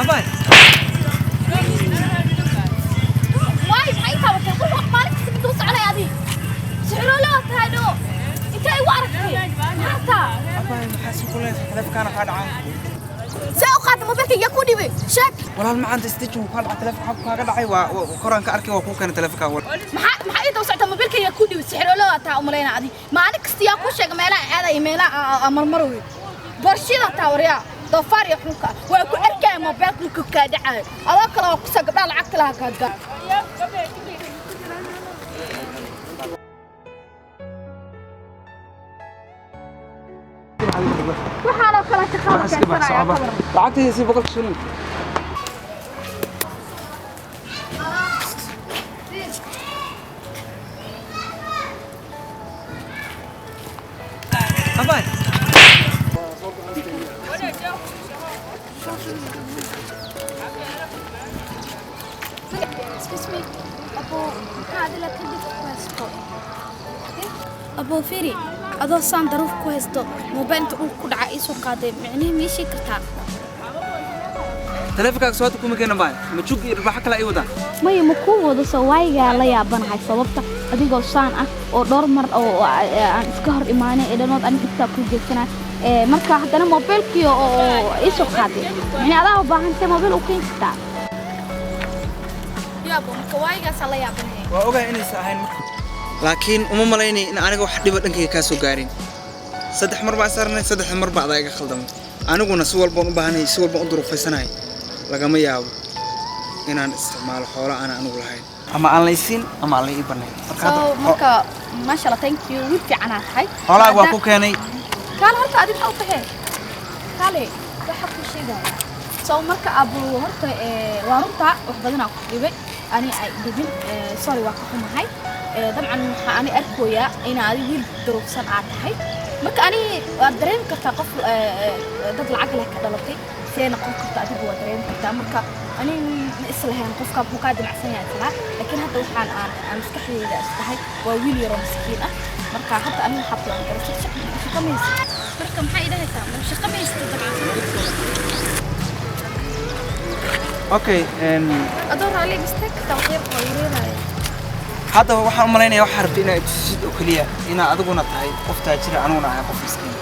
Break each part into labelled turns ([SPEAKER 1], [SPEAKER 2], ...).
[SPEAKER 1] Abay.
[SPEAKER 2] Waay, maxay taabatay? War maalin kasta miduu soconaya adi. Sixroole waa tahay dho. Intee igu aragtay? Maxaa?
[SPEAKER 1] Abay, maxaa si ku leedahay? Taleefankaana kaa dhacay.
[SPEAKER 2] See u qaata mobilka? Yaa ku dhibay? Sheeg.
[SPEAKER 1] Walaal macaanta, stage wuu kaa dhacay taleefanka. Xabku kaaga dhacay waa koraan ka arkay, waa kuu keenay taleefanka.
[SPEAKER 2] Maxaa ii daba socota? Mobilka yaa ku dhibay? Sixroole waa tahay umalayna adi. Maalin kasta yaa kuu sheega meelaha aadaya, meelaha marmarowey? Borshida taa, waryaa doofaar iyo xunka waa ku arkaya mobilka markuu kaa dhacayo. Adoo kale waa kusoo gabdhaha lacagta lahaa gaadgaa. Waxaanoo kale shaqada keensanaya.
[SPEAKER 1] Lacagtayda sii, 100 shilin. Abay.
[SPEAKER 2] Excuse me. Abo, maxaa adila ka dhig ku haysto? Abo, firi, adoo saan daruuf ku haysto, mobil inta uu ku dhaca ii soo qaaday, micnihii ma ii sheegi kartaa?
[SPEAKER 1] Taleefankaaga soo hadda kuma keenan baay. Ma jug iyo dharbaaxo kale ay wadaan?
[SPEAKER 2] Maya, ma kuu wado. Soo waayigaa la yaabanahay sababta adigoo saan ah oo dhowr mar oo aan iska hor imaanay ee dhanood aniga intaa kuu jeedsanay. Marka haddana mobilkii oo ii soo qaaday, micnii adaa u baahantay mobil u keeni kartaa. Yaabo, marka waayigaasaa la yaabanahay.
[SPEAKER 1] Waa ogahay inaysan ahayn marka, laakiin uma malaynay in aniga wax dhiba dhankayga kaa soo gaarin. Saddex mar baa saarnay, saddex mar baa adaa iga khaldamay. Aniguna si walbaan u baahanay, si walbaan u duruufaysanahay, lagama yaabo inaan isticmaalo xoolo aan anigu lahayn ama aan laysiin ama aan la ii banayn. Marka
[SPEAKER 2] so
[SPEAKER 1] hadda
[SPEAKER 2] marka maasha Allah, thank you, wiil fiican aad tahay.
[SPEAKER 1] Xoolahaaga waa ku keenay.
[SPEAKER 2] Kaale horta, adi maxaa u baxee? Kaale, waxa ku sheegaya. So marka abu horta waa runta, wax badanaa ku dhibay, ani ay dhibin. Sorry, waa ka xumahay. Dabcan waxaa ani arkooyaa in adi wiil duruufsan aad tahay. Marka ani waad dareemi kartaa qof dad lacag leh ka dhalatay see noqon karta, adigu waa dareemi kartaa. Marka ani ma islahayn qofka muxuu kaa damacsan yahay islaa, laakiin hadda waxaan aan maskaxdayda istahay waa wiil yaroo miskiin ah. Marka hadda ani waxaa plan garay shaqo maysid. Marka maxay idhahaysaa? Ma shaqo maysid dabcan?
[SPEAKER 1] Okay.
[SPEAKER 2] Adoo raalli mistake kartaa, wax yar waa wareeraya.
[SPEAKER 1] Hadda waxaan u malaynayaa waxaa rabtay inaad tusid oo keliya inaad adiguna tahay qof taajira, aniguna ahay qof miskiin,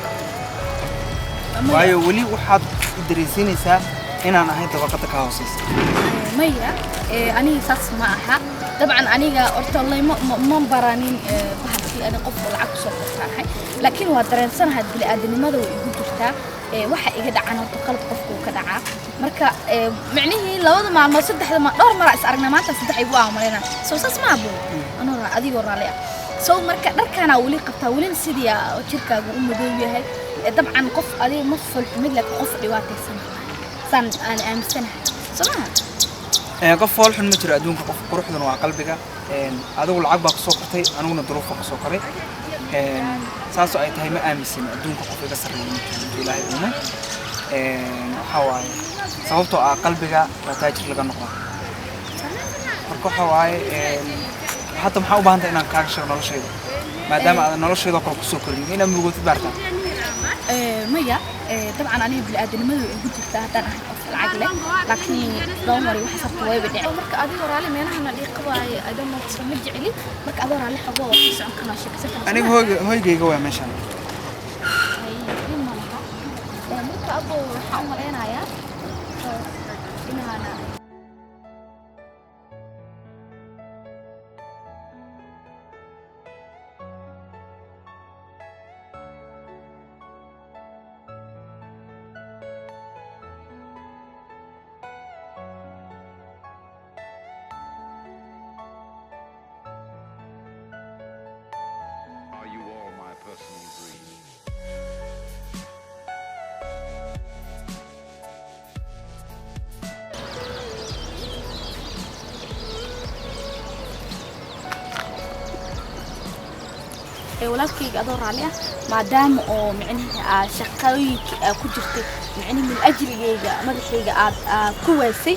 [SPEAKER 1] waayo weli waxaad i dareensiinaysaa inaan ahay dabaqada ka hooseysa.
[SPEAKER 2] Maya, aniga saas ma aha. Dabcan aniga horta layma ma baranin bahalkii, ani qof oo lacag kusoo qortaanahay, laakiin waa dareensanahay bini'aadanimada way igu jirtaa. Waxa iga dhacan horta qalad qofka uu ka dhacaa. Marka micnihii labada maalmood, saddexda ma dhowr maraa is aragnaa, maanta saddex igu ah malaynaa. Soo saas ma abo? Anoo adigoo raalli ah. So marka dharkaanaa weli qabtaa, welina sidii jirkaagu u madow yahay. Dabcan qof adiga ma folxumid, laakiin qof dhibaataysan saan aan aaminsanahay, soo maha?
[SPEAKER 1] Qof fool xun ma jiro adduunka, qof quruxduna waa qalbiga. Adigu lacag baa kusoo kortay, aniguna duruuf baa kusoo koray. Saasoo ay tahay ma aaminsan adduunka qof iga sarreeya ma jiro inta Ilaahay uumay. Waxaa waaye sababtoo ah qalbiga waa taajir laga noqdaa. Marka waxaa waaye hadda maxaa u baahan tahay inaan kaaga sheego noloshayda, maadaama aadan noloshayda oo kale kusoo korin, inaad murugootid baartaa?
[SPEAKER 2] Maya, dabcan aniga bini'aadanimadu way igu jirtaa haddaan ahay qof lacag leh, laakiin don't worry, waxa sabta wayba dhici. Marka adigoo raalli meelahana dhiiqa waaye, I don't know, ma jecli. Marka adoo raalli xogo waa ku socon karnaa, sheekaysan karnaa.
[SPEAKER 1] Aniga hoyga hoygayga waa meeshan.
[SPEAKER 2] Hay, dhib ma laha. Marka abo waxaan u malaynayaa inaana
[SPEAKER 3] Are you all my personal dreams?
[SPEAKER 2] Walaalkayga, adoo raalli ah, maadaama oo micnihi aad shaqooyinka aad ku jirtay micnihi min ajligayga madaxayga aad ku waysay,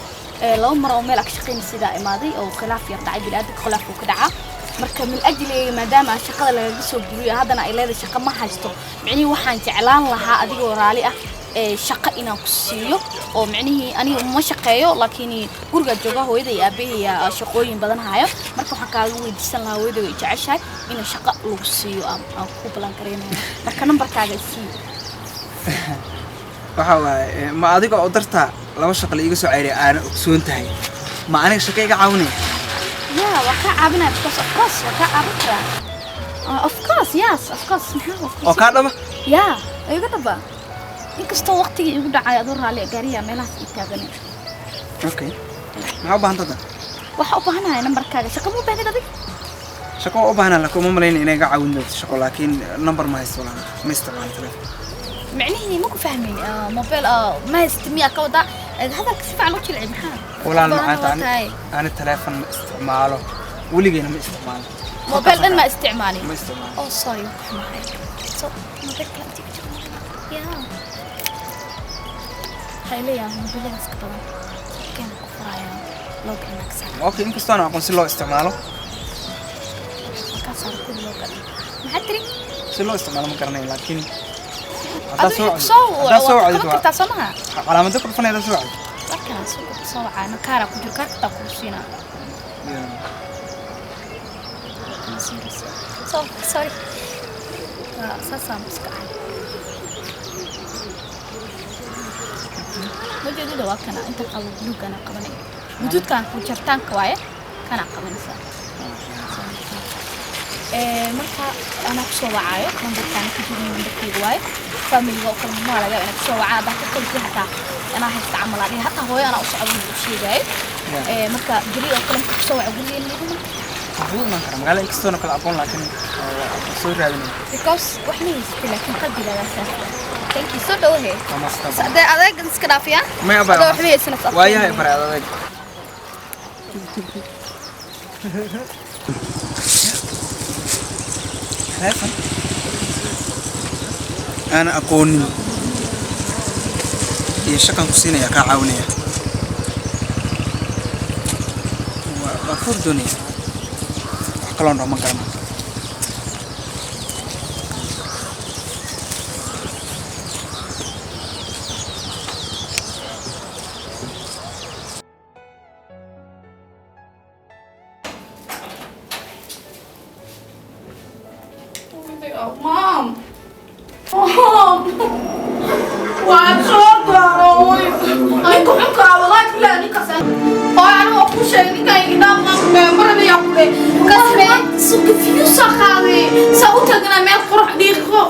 [SPEAKER 2] laba mar oo meel aad ka shaqaynay sidaa imaaday oo khilaaf yar dhacay, bini'aadamka khilaaf uu ka dhacaa. Marka min ajligayga maadaama aan shaqada lagaga soo buriyo, haddana ay leedahay shaqo ma haysto, micnihi waxaan jeclaan lahaa adigoo raalli ah Shaqo inaan ku siiyo oo micnihii aniga ma shaqeeyo, laakiin guriga jooga hooyada iyo aabbahay ayaa shaqooyin badan hayo. Marka waxaan kaaga weydiisan lahaa, hooyada way jeceshahay in shaqo lagu siiyo, aan ku balan garaynayo. Marka nambarkaaga sii.
[SPEAKER 1] Waxa waaye, ma adiga oo dartaa laba shaqo la iiga soo ceyriya aana ogsoon tahay, ma aniga shaqo iga caawinaya?
[SPEAKER 2] Yeah, waa kaa caawinaya, because of course waa kaa caawin karaa. Of course, yes, of course. Maxaa of course?
[SPEAKER 1] Oo kaa dhaba?
[SPEAKER 2] Yeah, iga dhaba, inkastoo waqtigii igu dhacay. Adoo raalli, gaariya meelahaas ii taaganay.
[SPEAKER 1] Okay, maxaa u baahan hadda?
[SPEAKER 2] Waxaa u baahanahay nambarkaaga. Shaqo ma u baahnid adig?
[SPEAKER 1] Shaqo waa u baahnaa, laakiin uma malayna inay iga caawin doonto shaqo. Laakiin number ma haysto walaal, ma isticmaalo telefoon.
[SPEAKER 2] Micnihii ma ku fahmin. Mobile ma haysti miyaa ka wadaa? Hadalka si fiican u jilci, maxaa
[SPEAKER 1] Walaal
[SPEAKER 2] badan
[SPEAKER 1] macaanta,
[SPEAKER 2] waa tahay.
[SPEAKER 1] Ani telefoon ma isticmaalo, weligeyna ma isticmaalo.
[SPEAKER 2] Mobile dhan ma isticmaalin?
[SPEAKER 1] Ma isticmaalo.
[SPEAKER 2] Oh sorry, waan ka xumahay. So mobile kale intii ku jiro ya waxay leeyahay mobiladaas ka badan keen ku furaya login ka saar.
[SPEAKER 1] Okay, inkastoo aan aqoon si loo isticmaalo.
[SPEAKER 2] Ka saar kulli login. Maxaa tiri?
[SPEAKER 1] Si loo isticmaalo ma garanayo, laakiin haddaa
[SPEAKER 2] adigu
[SPEAKER 1] soo
[SPEAKER 2] soo
[SPEAKER 1] haddaa soo
[SPEAKER 2] waa
[SPEAKER 1] wacdid
[SPEAKER 2] qaban kartaa, soo maha?
[SPEAKER 1] Calaamado ku dhufanaya haddaa soo wacdid.
[SPEAKER 2] Markaan soo soo wacaa kaara ku jiro, kaarka taa kugu siinaa. So sorry. Saasaan iska ahay. Wajeedada waa kana inta qabo buluugana qabanay, guduudkan ku jartaanka waaye, kana qabanaysaa. Marka anaa kusoo wacaayo nambarkaan ku jirin, nambarkayga waaye. Familiga oo kale maa laga yaabaa inay kusoo wacaan. Haddaa ka qalbi hataa anaa haysta camal aan dhihi, hataa hooyo anaa u socdo u sheegaayo. Marka beri oo kale marka kusoo waca gurigeena iguma
[SPEAKER 1] Waxuu iman karaa magaala, inkastoona kala aqoon, laakiin waa soo raadinaya.
[SPEAKER 2] Because wax ma haysatay, laakiin qalbigaagaa saafi. Thank you, soo dhawahe.
[SPEAKER 1] Waa maastan.
[SPEAKER 2] Dee adeeg iska dhaafiya.
[SPEAKER 1] Maya abay.
[SPEAKER 2] Adoo waxba haysanaysa.
[SPEAKER 1] Waayahay, bare adeeg. Telefoon aan aqoonin iyo shaqan ku siinaya, kaa caawinaya, waa fur doonaya. Wax kaloon dhaho ma garanayo.
[SPEAKER 4] Mom. Mom. Waan soo gaaray. Ninka xunka ah, wallahi billahi ninkaas oo anigu waa kuu sheegay, ninkan iga dhaaf marada yaa ku leh. Kasbe suuqa fiyuusa qaaday. Saa u tagnaa meel qurux dhiiqo.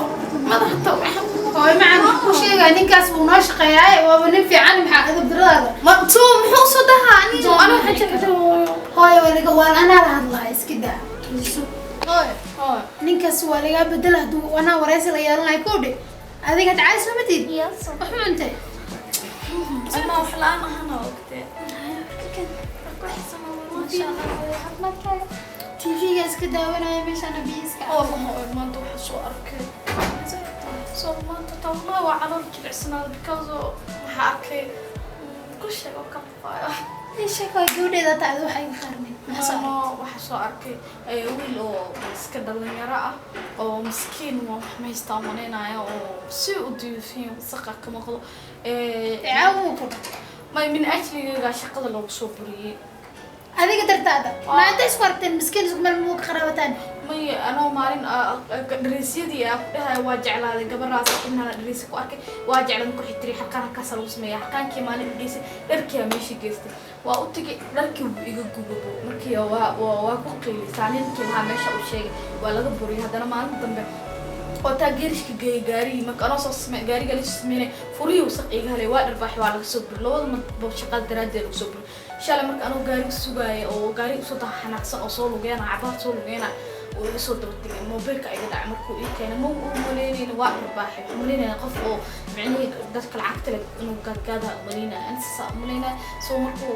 [SPEAKER 4] Madaxta waxa
[SPEAKER 5] Hooyo macaan, wax kuu sheegaa, ninkaas wuu noo shaqeeyaaye, waaba nin fiican. Maxaa edeb daradaada?
[SPEAKER 4] Ma soo muxuu soo dahaa anigu anigu waxaan jeclahay hooyo.
[SPEAKER 5] Hooyo, waa laga waan anaa la hadlaha, iska daa. Hooyo.
[SPEAKER 4] Hooyo.
[SPEAKER 5] Ninkaas waa lagaa bedela hadduu anaa waraysi la yeelanayo kowdhe. Adiga dhacay soo matid?
[SPEAKER 2] Yes.
[SPEAKER 5] Wax ma cuntay?
[SPEAKER 4] Ama wax la'aan ahana ogtee.
[SPEAKER 5] TV-ga iska daawanaya meeshaana biyo iska cab.
[SPEAKER 4] والله maanta waxaa soo arkay, soo maanta taa waa calool jilicsanaada because waxaa arkay ku sheeg oo ka baqaayo.
[SPEAKER 5] Ii sheeg, waa gabadheeda taa, adu waxa iga qarnin. Maxaa soo
[SPEAKER 4] Ano waxaa soo arkay wiil oo iska dhalinyaro ah oo miskiin, waa wax ma haystaa malaynaya, oo si u diyuufiyo wasaqa ka maqlo.
[SPEAKER 5] arkay? Caawu ku dhacay.
[SPEAKER 4] May min ajligeega shaqada loogu soo buriyey.
[SPEAKER 5] Adiga dartaada. Ma inta isku aragteen miskiin, isku meel muu ka qaraabataan?
[SPEAKER 4] May, anoo maalin dhariisyadii aan ku dhahay waa jeclaaday gabadhaas inaan dhariisya ku arkay, waa jeclaaday ku xitiri xarqaan halkaas lagu sameeya, xarqaankii maalin u geysay, dharkii aa meesha geystay, waa u tegay, dharkii wuu iga gubabo. Markii waa ku qiilisaa ninkii lahaa meesha u sheegay, waa laga buriyay. Haddana maalin dambe oo taa geerishka geeyay gaarigii, marka anoo soo samey gaariga la sameynay, furihii wasaq iga helay, waa dharbaaxay, waa laga soo buri labada madbo shaqada daraaddeed lagu soo buri. Shalay marka anoo gaariga sugaaya oo gaariga usoo daha xanaaqsan oo soo lugeena cabaar soo lugeena oo iga soo daba tegay, mobilka iga dhacay. Markuu ii keenay ma u malaynayna, waa dharbaaxay. Waxaan malaynaya qof oo micnihii dadka lacagta leh inuu gaadgaada umalaynaya, ani saasaa umalaynaya. Soo markuu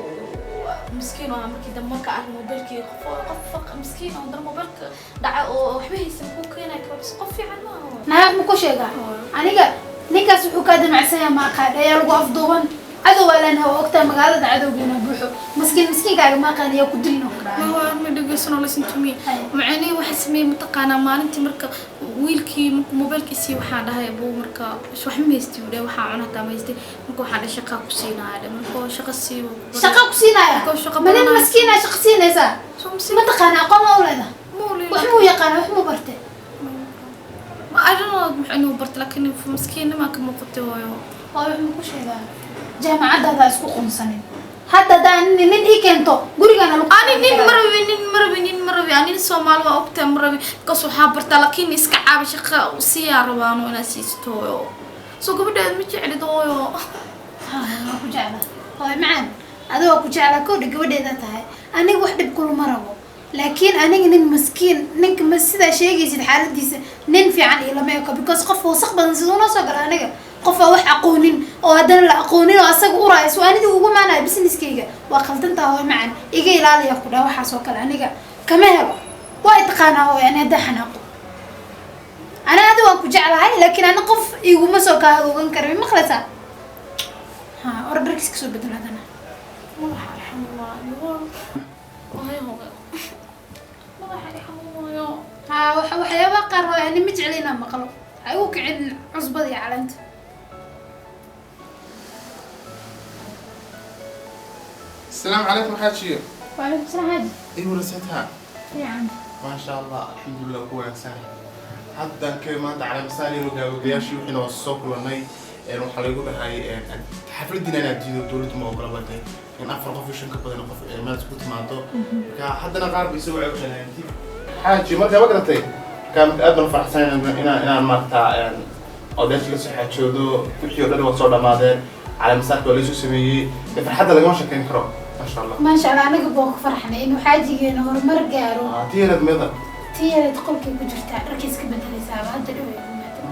[SPEAKER 4] miskiin oo ahaa, markii dambe marka arkay mobilkii, qof oo qof miskiin oo haddana mobilka dhaca oo waxba haysan kuu keenaya kabas, qof fiican maaha.
[SPEAKER 5] Naag, ma ku sheegaa? Aniga ninkaas wuxuu kaa damacsan yahay ma aqaan, ayaa lagu afduuban. Cadow waa leenahay, waa ogtahay magaalada cadowgeena buuxo. Maskiin miskiinkaaga ma aqaaniya ku dilno ku dhahay.
[SPEAKER 4] Ma ma dhageysano, listen to me.
[SPEAKER 5] Hay.
[SPEAKER 4] Macnii waxa sameeyay mataqaanaa maalintii marka wiilkii markuu mobilkiisii waxaan dhahay buu marka wax ma haystay uu dhahay, waxaan cunaa hataa ma haystay. Marka waxaan dhahay shaqaa ku siinaya dhe, marka shaqo sii.
[SPEAKER 5] Shaqa ku siinaya?
[SPEAKER 4] Marka shaqo
[SPEAKER 5] Ma nin
[SPEAKER 4] badanaya.
[SPEAKER 5] Maskiina shaqa siinaysaa?
[SPEAKER 4] Soo masiin.
[SPEAKER 5] Ma taqaana? Aqoon ma u leedahay?
[SPEAKER 4] Ma u leeyahay.
[SPEAKER 5] Wax muu yaqaana? Wax muu bartay?
[SPEAKER 4] I don't know maxaa inuu bartay, laakiin maskiinnimaa ka muuqatay waayo.
[SPEAKER 5] Waa wax ma ku sheegaa, jaamacaddaada isku qunsanin. Hadda hadaa nin ii keento gurigana lagu
[SPEAKER 4] Ani nin ma rabi, nin ma rabi, nin ma rabi. Ani nin Soomaali waa ogtahay, ma rabi, because waxaa bartaa, laakiin iska caabi, shaqa siiyaa rabaano inaad siisto hooyo. Soo gabadheed ma jeclid hooyo?
[SPEAKER 5] Waa ku jeclaa hooy macaan, adigoo ku jeclaa kowdha gabadheeda tahay. Aniga wax dhib kulama rabo, laakiin aniga nin maskiin, ninka ma sidaa sheegaysid xaaladiisa nin fiican ilama eko, because qof wasaq badan siduu noo soo gala? Aniga qof aan wax aqoonin oo haddana la aqoonin oo asaga uraayo soo anidii ugu maanaya businesskayga, waa qaldantaa hooy macaan. Iga ilaaliya ku dhaha waxaas oo kale aniga kama helo. Waa i taqaanaa hooy, ani haddaa xanaaqo ana adi waan ku jeclahay, laakiin ani qof iguma soo kaagoogan kara. Ma maqlaysaa? Ha or dharkiis kasoo bedel haddana.
[SPEAKER 4] Madaxa i xanuunaayo. Waayo hooyo, madaxa i xanuunaayo.
[SPEAKER 5] Ha waxa waxyaabaha qaar hooy ani ma jecli inaan maqlo. Ha igu kicin cusbada iyo caleenta.
[SPEAKER 6] السلام عليكم حاجية.
[SPEAKER 5] وعليكم السلام حاجي.
[SPEAKER 6] ايوه رسيتها.
[SPEAKER 5] Fiican.
[SPEAKER 6] ما شاء الله، الحمد لله كو wanaagsan. Haddan ka maanta cala masaali rogaagayaashii wixiina waa soo kulannay. Waxaa lagu dhahay xafladiina inaad diido dowladdu ma ogola batay in afar qof iyo shan ka badan qof meel isku timaado. Marka haddana qaar ba isagoo waxay lahayn xaaji. Marka ma garatay, marka marka aad baan faraxsanahay inaan maaragtaa odayaasha la soo xaajoodo. Wixii oo dhan waa soo dhammaadeen, cala masaarka waa laysoo sameeyey. Dee farxadda lagama shekeyn karo, maasha Allah.
[SPEAKER 5] Maasha Allah, anaga baan ku farxnay inuu xaajigeena horumar gaaro.
[SPEAKER 6] Tii yareed meeda?
[SPEAKER 5] Tii yareed qolkay ku jirtaa, dharkay iska bedelaysaaba hadda dhow ay ku maatay.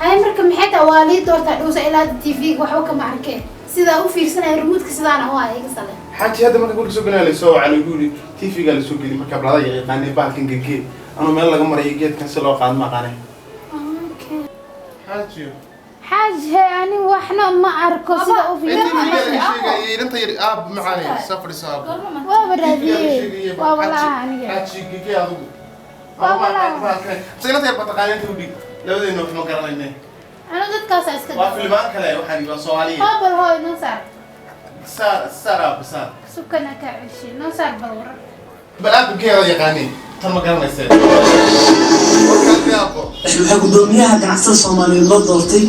[SPEAKER 5] Hay marka maxay tahay? Waa lii doortaa dhowsa ilaa hadda TV-ga waxba kama arkeen. Sidaa u fiirsanaya remote-ka sidaana waa iga sale.
[SPEAKER 6] Xaaji hadda marka guriga soo galaya lasoo wacay, lagu yidhi TV-ga lasoo geli. Marka balada yaqaanay bahalkan gegee anuu meel laga marayo geedkan si loo qaado ma aqaanay.
[SPEAKER 5] Okay.
[SPEAKER 6] Xaaji.
[SPEAKER 5] Xaaji he, ani waxna ma arko sida u fiirsanaya.
[SPEAKER 6] Sheegay inanta yar aab macaanay soo fadhiso aab.
[SPEAKER 5] Waaba raadiyey, waa walaaha aniga.
[SPEAKER 6] Xaaji gegee adigu.
[SPEAKER 5] Waa walaaha.
[SPEAKER 6] Inanta yar bataqaanay inta u dhig, labadeena wax ma garanayne.
[SPEAKER 5] Anu dadkaasa iska
[SPEAKER 6] waa filmaan kale, waxaan waa Soomaaliya.
[SPEAKER 5] Hoo bal hooy noo saar.
[SPEAKER 6] Saar saar aab saar.
[SPEAKER 5] Sukana kaa ceshay, noo saar bal warar.
[SPEAKER 6] Bal aab geeda yaqaanay tan ma garanaysee warkaan aabo.
[SPEAKER 7] Waxaa guddoomiyaha ganacsatada Soomaaliyeed loo doortay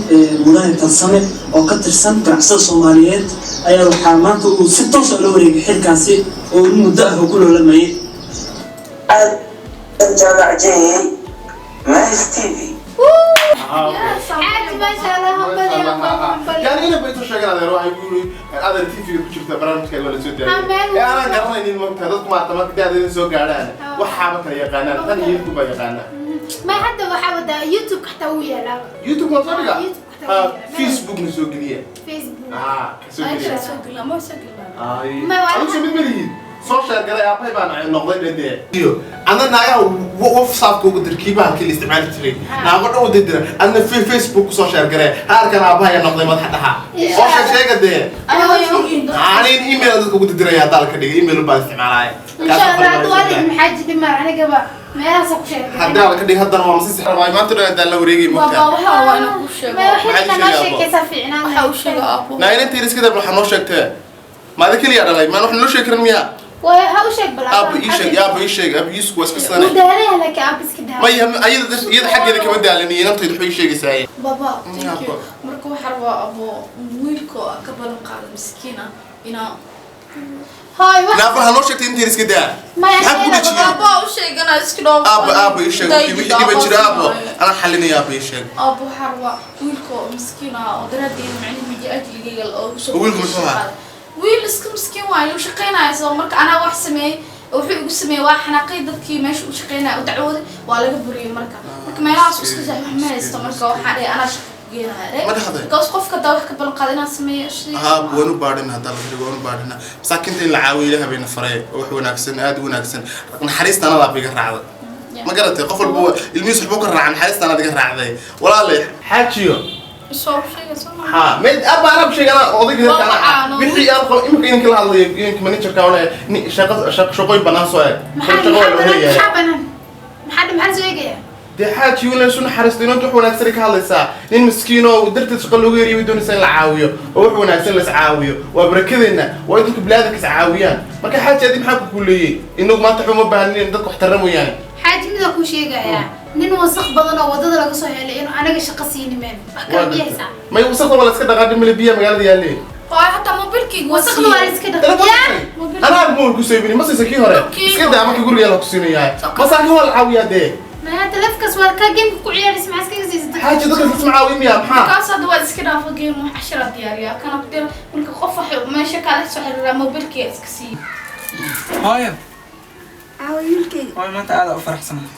[SPEAKER 7] mudane Tarsame oo ka tirsan ganacsatada Soomaaliyeed ayaa waxaa maanta uu si toos ah ula wareegay xilkaasi oo in muddo ah uu ku loolamayay.
[SPEAKER 8] Jaamac J Mays TV.
[SPEAKER 5] Xaaji maasha Allah, hambali hambali hambali.
[SPEAKER 6] Yani ina baytu sheegan adeer waxay ku yiri adeer TV-ga ku jirta barnaamijka waa la soo
[SPEAKER 5] Ah, meel
[SPEAKER 6] daayay ee aanan garanaynin. Maogtaa dadku maanta marka da'deeda soo gaadhaan waxaaba kala yaqaanaan tan iyo idinku baa yaqaanaa.
[SPEAKER 5] Ma hadda waxaa wadaa YouTube xataa wuu yaalaa.
[SPEAKER 6] YouTube waan soo dhigaa.
[SPEAKER 5] YouTube xataa wuu yaalaa.
[SPEAKER 6] Facebookna soo geliya.
[SPEAKER 5] Facebook.
[SPEAKER 6] Ka soo geliya.
[SPEAKER 4] Soo gelina ma soo gelina.
[SPEAKER 6] Ay.
[SPEAKER 5] Ma waa-
[SPEAKER 6] Adigu soo mid ma lihid soo sheergalay aabbahay baan noqday dhadee iyo adna naagaha WhatsAppka ugu dir kii bahalkii la isticmaali jiray naago dhan u dira adna Facebook kusoo sheergalay ha arkan aabbahay noqday madaxa dhaxa oo sheeg sheega dee. Anin email dadka ugu diraya haddaa la ka dhigay email baan isticmaalaya.
[SPEAKER 5] Insha Allah hadda waa dhigin xaaji dhimar anigaba meelahaasa ku sheegay.
[SPEAKER 6] Haddaa la ka dhigay haddana waa masi sixir waayo maanta dhan haddaan la wareegay
[SPEAKER 4] Baba
[SPEAKER 6] mogtaa.
[SPEAKER 4] waxaa rabaa inaan kuu sheego.
[SPEAKER 5] Ma waxay noo sheekaysaa fiicnaan.
[SPEAKER 4] Waxa uu sheego aabo.
[SPEAKER 6] Naa inantii iskada waxaa noo sheegtee maada keliya dhalay maan wax noo sheegi karin miyaa?
[SPEAKER 5] Way ha u sheeg bal.
[SPEAKER 6] Aabba ii sheeg, aabba ii sheeg, aabba iisku waa iska
[SPEAKER 5] Wuu
[SPEAKER 6] sanay.
[SPEAKER 5] daalaya laakiin aabba iska daa.
[SPEAKER 6] Maya ayada iyada xaggeeda kama daalin inantaydu waxbay ii sheegaysaa.
[SPEAKER 5] Baba.
[SPEAKER 4] Thank you. Marka waxaa rabaa abo wiilka oo ka balan qaada miskiin ah inaa
[SPEAKER 5] Hooy wax.
[SPEAKER 6] Naafar ha noo sheegtay intii iska daa.
[SPEAKER 5] Maya,
[SPEAKER 6] maxaa ku
[SPEAKER 5] sheega
[SPEAKER 6] dhajiyey?
[SPEAKER 4] Aabo u sheegana iska dhoo.
[SPEAKER 6] Aabba aabba ii sheeg wixii dhiba jira aabbo anaa xalinaya aabba ii sheeg.
[SPEAKER 4] Aabo waxaa rabaa wiilka oo miskiin ah oo daraaddeeda macnihi miji ajligayga oo soo
[SPEAKER 6] Wiilku muxuu ahaa?
[SPEAKER 4] Wiil iska miskiin waayo uu shaqaynaya soo marka anaa wax sameeyey wuxuu igu sameeyey waa xanaaqay dadkii meesha u shaqaynaya u dacwooday waa laga buriyey marka meelahaas iska jaay wax ma haysto marka waxaa dhahay anaa shaqo ku geenaya.
[SPEAKER 6] Ma dhahday?
[SPEAKER 4] Because qofka daa wax ka balan qaada inaan sameeyo shay.
[SPEAKER 6] Haa waanu baadhina haddaa la dhigo waanu baadhina masaakiinta in la caawiyo ilaah bayna faray oo wax wanaagsan aad u wanaagsan naxariista anadaa iga raacday ma garatay qof walba ilmihiis waxbuu ka raaca naxariista anaad iga raacday walaalay xaajiyo.
[SPEAKER 4] Soo sheegay soo ma.
[SPEAKER 6] Ha, mid aba arab sheegana odayga
[SPEAKER 4] Waa
[SPEAKER 6] dadka
[SPEAKER 4] wacaan oo-
[SPEAKER 6] wixii aan qabo imika idinka la hadlayo idinka managerka ona shaqo shaqooyin bannaan soo eeg.
[SPEAKER 5] Maxaa
[SPEAKER 6] Shaqo waa
[SPEAKER 5] maxaa
[SPEAKER 6] loo
[SPEAKER 5] banaan
[SPEAKER 6] helayaa.
[SPEAKER 5] maxaa banaan maxaa maxaa sheegaya?
[SPEAKER 6] Dee xaaji wiil isu naxariisto, inanta wax wanaagsan ka hadlaysaa. Nin miskiin oo darteed shaqo loogu yeeriyo way doonaysaa in la caawiyo oo wax wanaagsan la is caawiyo. Waa barakadeenna, waa in dadka bini'aadamka is caawiyaan. Marka xaaji adi maxaa ku kuleeyey? Inagu maanta waxba uma baahnin in dadka wax tarra mooyaane.
[SPEAKER 5] Xaaji mida kuu sheegayaa nin wasaq badan oo wadada laga soo helay inuu anaga shaqo siini meen wax kala miyaysaa?
[SPEAKER 6] May wasaqda waa la iska dhaqaa, dhimale biyaha magaalada yaalee.
[SPEAKER 4] Hooyo, hataa mobilkayga waa
[SPEAKER 5] Wasaqda waa la
[SPEAKER 4] siiyey.
[SPEAKER 5] iska dhaqaa.
[SPEAKER 6] Anaa mool ku seebini ma siisa kii hore. Iska daa marka guriga la ku siinayaa. Masaakin waa la caawiyaa dee.
[SPEAKER 5] Maya taleefkaas waa kaa gameka ku ciyaaraysa, maxaa iskaga siisatay?
[SPEAKER 6] Xaaji dadka isma caawin miyaa maxaa?
[SPEAKER 4] Kaas hadda waa iska dhaafa game, wax cashara diyaariyaa kana ku dira marka qof wax meesha kala soo xiriiraa mobilkayga iska siiyey.
[SPEAKER 1] Hooyo.
[SPEAKER 9] Aawo wiilkayga.
[SPEAKER 1] Hooyo, maanta aad u faraxsanahay.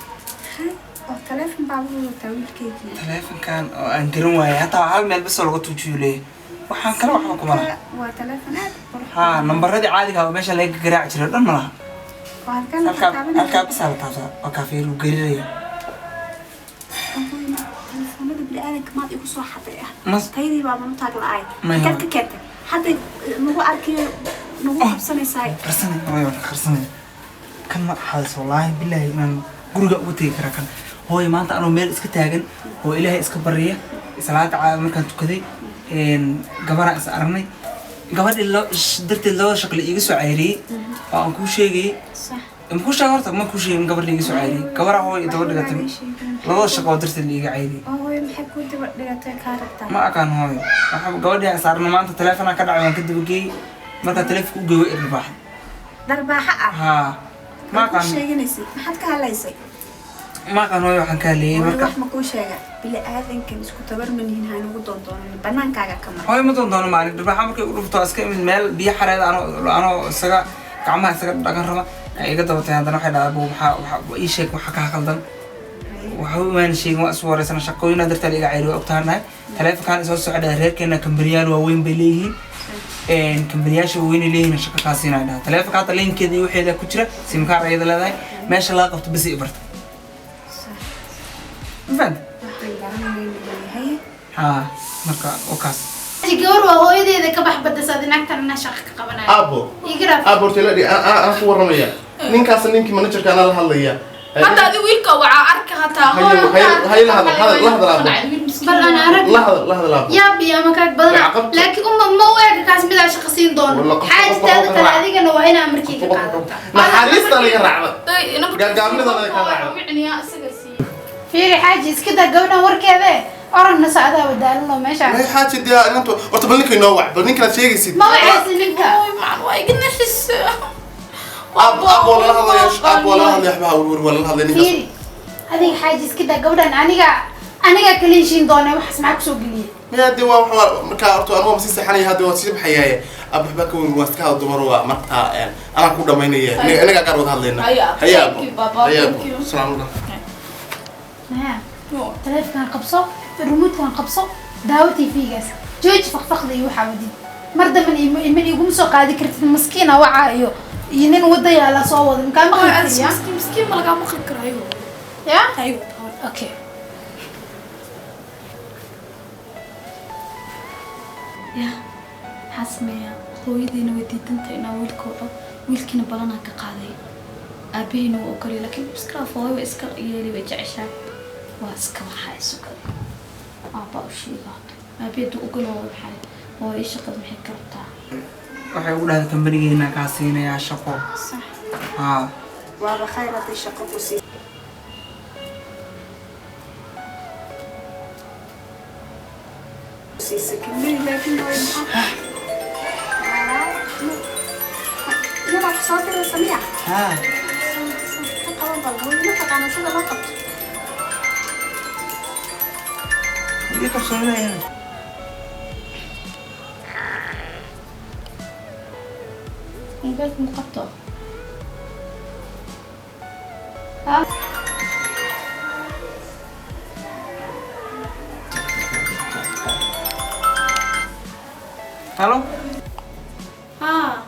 [SPEAKER 9] Oo taleefon baa lagu wataa wiilkaygii.
[SPEAKER 1] Taleefankan oo aan garan waayay hataa hal meel bas oo laga tuujiyo leeyahay, waxaan kale waxba kuma laha.
[SPEAKER 9] Waa taleefon aad u qurux.
[SPEAKER 1] Haa, nambaradii caadiga ah oo meesha laga garaaci jiray oo dhan ma laha.
[SPEAKER 9] Waa halkan la
[SPEAKER 1] Halkaa
[SPEAKER 9] taabanaya.
[SPEAKER 1] halkaa bas la taabsaa oo kaafeer uu gelinaya.
[SPEAKER 9] Hooyo, taleefonada bini'aadanka maad igu soo xaday ah.
[SPEAKER 1] Mas-
[SPEAKER 9] Tayadii baa manu taag la'aay.
[SPEAKER 1] Maya.
[SPEAKER 9] Halkaad ka keentay? Hadda nagu arkayo nagu qabsanaysaa.
[SPEAKER 1] Qarsanay hooyo, waan qarsanay. Kan ma xadis, wallaahi bilaahi inaan guriga uga tegi karaa kan. Hooyo, maanta anoo meel iska taagan oo ilaahay iska barya salaada caawa markaan tukaday, gabaraan is aragnay, gabadhii darteed labada shaqle iiga soo cayriyey oo aan kuu sheegayey.
[SPEAKER 9] Sax.
[SPEAKER 1] Ma kuu sheegay horta? Ma kuu sheegin gabar la iiga soo cayriyey? Gabaraa hooyo daba dhigatay, labada shaqo oo darteed la iiga cayriyey.
[SPEAKER 9] Oo hooyo, maxay kuu daba dhigatay kaa rabtaa?
[SPEAKER 1] Ma aqaan hooyo. Waxaa gabadhii aan saarno maanta taleefonaa ka dhacay, waan ka dabageeyey. Markaa taleefonka u geeyo way irbaaxday.
[SPEAKER 9] Darbaaxa ah.
[SPEAKER 1] Haa, ma
[SPEAKER 9] Maxaad kuu
[SPEAKER 1] aqaan.
[SPEAKER 9] sheeganaysay? Maxaad ka hadlaysay?
[SPEAKER 1] Ma aqaan hooyo waxaan ka hadlayay.
[SPEAKER 9] Hooyo,
[SPEAKER 1] marka
[SPEAKER 9] wax ma kuu sheega? Bini'aadankan isku tabar ma nihin, ha nagu doondoonan banaankaaga ka mar.
[SPEAKER 1] Hooyo, ma doon doono maalin dharbaaxa markay u dhufto iska imid meel biyo xareed anoo isaga gacmaha isaga dhaqan raba ay iga dabatay. Haddana waxay dhahdaa, "Buu, maxaa waxa ii sheeg waxa kaa khaldan?" Waxa u imaan sheegin, waa isu wareysana. Shaqooyina dartaa la iga cayriyo waa ogtahay. Taleefonkaan isoo socda, reerkeena kambaniyaal waaweyn bay leeyihiin, kambaniyaasha waaweyn ay leeyihiin, shaqo kaa siinaya dhaha. Taleefonka hadda linkeeda iyo waxeeda ku jira simkaar ayada leedahay, meesha laga qabto bas i barta. Ma fahamtay?
[SPEAKER 9] Waxaan garanayna leeyahay.
[SPEAKER 1] Haa, marka oo kaas.
[SPEAKER 5] Xaaji, gabar waa hooyadeeda ka bax badasad naagtan inaa shaqa ka qabanayo.
[SPEAKER 6] Aabo.
[SPEAKER 5] Igra.
[SPEAKER 6] Aabo, horta ila aan ku warramaya. Ninkaas ninkii managerka anaa la hadlaya.
[SPEAKER 4] Hadda adi wiilka wacaa arka hataa.
[SPEAKER 6] Haye, la hadal la hadal aabo.
[SPEAKER 5] Bal aan arag.
[SPEAKER 6] La hadal, la hadal aabo.
[SPEAKER 5] Yaab iyo ama kaag badanaa.
[SPEAKER 6] Way caqabto.
[SPEAKER 5] Laakiin uma ma u eega kaas midaa shaqa siin doono.
[SPEAKER 6] Walla qof-
[SPEAKER 5] Xaaji,
[SPEAKER 6] qof-
[SPEAKER 5] taada
[SPEAKER 6] qof-
[SPEAKER 5] kale
[SPEAKER 6] raac.
[SPEAKER 5] adigana waa inaa markii ka qaadataa.
[SPEAKER 6] Naxariista laga raacda. Gaagaabnida laga raacda.
[SPEAKER 4] Isaga siiye.
[SPEAKER 5] Fiiri xaaji, iska daa gabadhan warkeeda, oranna socdaa wadaalanoo meeshaan.
[SPEAKER 6] May xaaji dee inantu horta bal ninka inoo wac, bal ninkanaad sheegaysid.
[SPEAKER 5] Ma wacaysi ninka.
[SPEAKER 4] Macan waa iga naxis.
[SPEAKER 6] Aab aab waa lala hadlaya, aab waa lala hadlaya, waxba ha werwer, waa lala hadlaya ninkaas.
[SPEAKER 5] Fiiri adiga xaaji, iska daa gabadhan, aniga kala heshiin doona. Waxaas maxaa kusoo geliyay?
[SPEAKER 6] Maya dee waa waxa markaa horta anigu waan sii seexanaya hadda, waan sii baxayaaye. Aab, waxbaa ka werwer, waan iska hadal dumar waa markaa anaa ku dhamaynaya. Inagaa qaar wada hadlayna.
[SPEAKER 4] Haya, aabo.
[SPEAKER 6] Haya aabo.
[SPEAKER 4] Thank you, Baba.
[SPEAKER 6] Haya
[SPEAKER 4] Thank
[SPEAKER 6] aabo.
[SPEAKER 4] you.
[SPEAKER 6] Salaamu calaykum.
[SPEAKER 5] Maya, taleefankan qabso, remote-kan qabso, daawo TV-gaas jooji, faqfaqda iyo waxaa wadid mar damban ima iguma soo qaadi kartid. Maskiina wacaa iyo nin wada yaala soo wada makaa maqli kariya.
[SPEAKER 4] Miskiin miskiin ma lagaa maqli karayo.
[SPEAKER 5] Ya.
[SPEAKER 4] Hayo.
[SPEAKER 5] Okay.
[SPEAKER 4] Ya, maxaa sameeyaa? Hooyadiina way diidantay inaa wiilka waco, wiilkiina balanaa ka qaaday, aabahiina wuu ogolay, laakiin iska dhaaf hooyo, way iska yeeli, way jeceshaa, waa iska waxaa isu galay. Aabbaa u sheegaa aabihii hadduu ogol waayo, maxay hooyo shaqada maxay ka rabtaa?
[SPEAKER 1] Waxay ugu dhahday kambanigeena kaa siinayaa shaqo.
[SPEAKER 9] Sax.
[SPEAKER 1] Haa.
[SPEAKER 9] Waaba khayr hadday shaqo ku sii siisay kambani, laakiin hooyo maxaa? Iyadaa ku soo diraysa miya?
[SPEAKER 1] Haa.
[SPEAKER 9] Ka qaban bal, hooyo ma taqaana sida loo qabto.
[SPEAKER 1] Ii qabsoonaya.
[SPEAKER 4] Mobaylka mu qabto?
[SPEAKER 1] Halo.
[SPEAKER 4] Haa,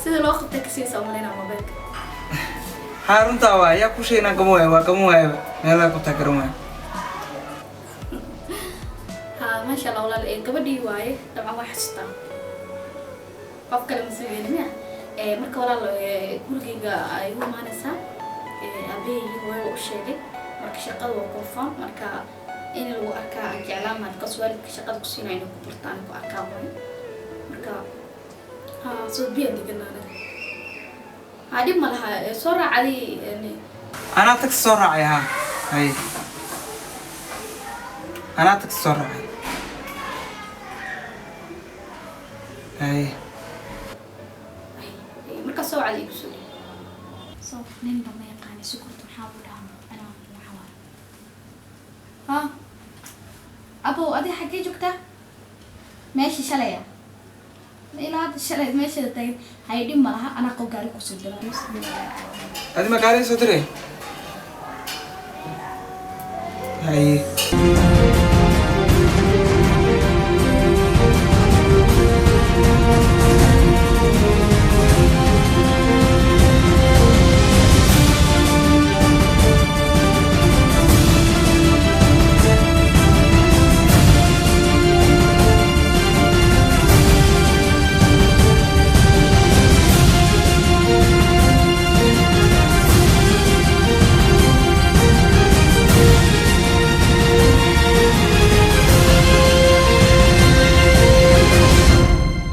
[SPEAKER 4] sida loo qabtay kasiisa umalaynaa mobaylka.
[SPEAKER 1] Haa, runtaa waa yaa ku sheegay inaan gaban waayo, waa gaban waayaba, meelaha qabtaa garan waayo.
[SPEAKER 4] Haa, maasha. Gabadhii waaye, dabcan waa xasuustaa, qof kale ma sugeynin ya. Marka walaal, gurigayga ay igu imaanaysaa. Aabahey iyo hooyo waa u sheegay, marka shaqada waa confirm. Marka in lagu arkaa aan jeclaan lahaa, because waalidka shaqada ku siinaya inay ku bartaan, ku arkaa waaye. Marka ha soo biyan degan anaga, ha dhib ma laha. Soo raacday yani.
[SPEAKER 1] Anaa taxi soo raacay. Ha, hay, anaa taxi soo raacay. Hay.
[SPEAKER 4] Markaa soo wacday igu soo dhiib.
[SPEAKER 2] So ninba ma yaqaani sukurta maxaa ugu dhahaa anaa waxa waaye.
[SPEAKER 4] Ha abow, adiga xaggee joogtaa? Meeshii shalaya ilaa hadda shalay meesheeda taagan. Hay, dhib ma laha, anaa qow gaari kusoo dira.
[SPEAKER 1] Adi ma gaari soo diray? Haye.